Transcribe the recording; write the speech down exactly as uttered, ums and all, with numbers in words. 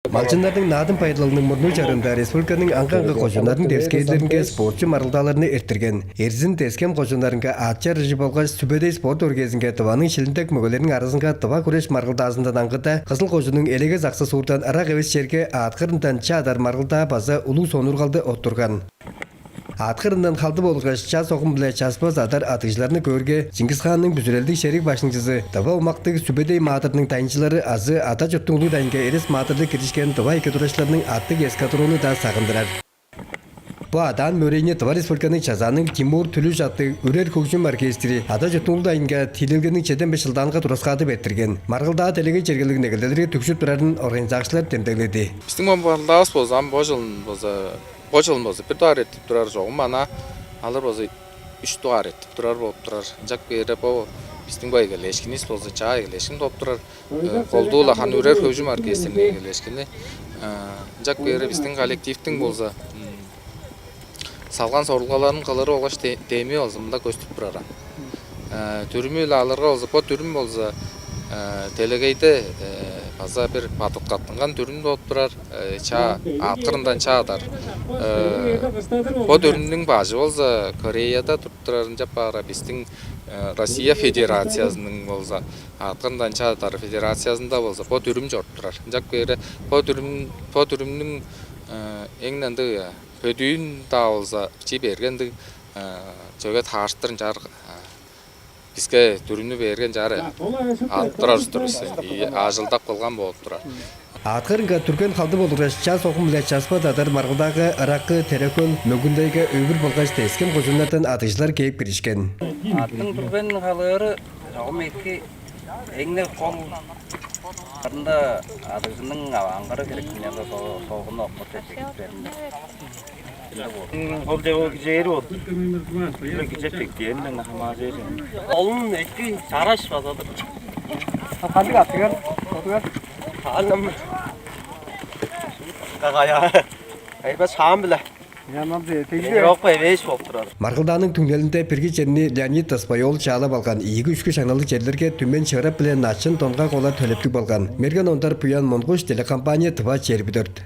Малчыннарның Наадым байырлалының мурнуу чарыында республиканың аңгы-аңгы кожууннарының девискээрлеринге спортчу маргылдааларны эрттирген. Эрзин, Тес-Хем кожууннарынга аът чарыжы болгаш Сүбедей спорт өргээзинге Тываның шилиндек мөгелериниң аразынга тыва хүреш маргылдаазындан аңгыда, Кызыл кожууннуң Элегес-Аксы суурдан ырак эвес черге аът кырындан ча адар маргылдаа база улуг сонуургалды оттурган. Аът кырындан халдып олургаш, ча согун-биле часпас адар адыгжыларны көөрге, Чингис-хаанның бүзүрелдиг шериг баштыңчызы, тыва омактыг Сүбедей маадырның дайынчылары азы Ада-чурттуң улуг дайынга эрес маадырлыг киришкен тыва эки турачыларның аттыг эскадрону-даа сагындырар. Бо адаан-мөөрейни Тыва Республиканың Чазааның Тимур Түлүш аттыг үрер хөгжүм оркестри Ада-чурттуң улуг дайынга тиилелгениң чеден беш чылдаанынга тураскаадып эрттирген. Маргылдаа делегей чергелиг негелделерге дүгжүп турарын организаторлар демдегледи. Бистиң бо маргылдаавыс болза, ам бо чылын болза, бо чылын болза бир дугаар эртип турар чогум, ана алыр болза үш дугаар эртип турар болуп турар. Ынчап кээрге бо бистиң бо эгелээшкинивис болза чаа эгелээшкин болуп турар. Э, колдуу-ла ханы үрер хөгжүм оркестриниң эгелээшкини. Э, ынчап кээрге бистиң коллективтиң болза, м, салган сорулгаларын кылыры болгаш де-, деми болза мында көстүп турар. Э, дүрүмү-биле алырга болза, бо дүрүм болза, э, делегейде, э, база бир бадыткаттынган дүрүм болуп турар. Э, ча-, аът кырындан ча адар. Э, бо дүрүмнүң бажы болза Кореяда туруп турар, ынчап баарга бистиң, э, Россия Федерациязының болза аът кырындан ча адар федерациязында болза бо дүрүм чоруп турар. Ынчап кээрге бо дүрүм, бо дүрүмнүң, э, эң ындыг, э, бөдүүн-даа болза бичии берген ындыг, э, чүвеге таарыштыр ынчаар, э, биске дүрүмнү берген чаары алып турар улус-тур бис. Ийе, ажылдап кылган болуп турар. Аът кырынга дүрген халдып олургаш, ча согун-биле часпас адар маргылдаага Ыраккы, Тере-Хөл, Мөңгүн-Тайга, Өвүр болгаш Тес-Хем кожууннардан адыгжылар кээп киришкен. Аъттың дүрген халыыры чогум эки, эң-не кол кырында адыгжының авааңгыры херек, динярда согуну окмут эппектеринде. Ол деп ол кижээри болду. Бир кижи эппектээринден хамаажыр. Олун эки чараш базадыр. Кандыг аттыгар? Бодугар? Хаалым. Кагая. Айба шаам биле. Янам де тегде. Европа эвеш болуп турар. Маргылдааның түңнелинде бирги черни Леонид Таспай-оол чаалап алган, ийиги-үшкү шаңналдыг черлерге Түмен Чыырап биле Начын Донгак-оолдар төлептиг болган. Мерген Ондар, Буян Монгуш, телекомпания «Тыва чээрби дөрт».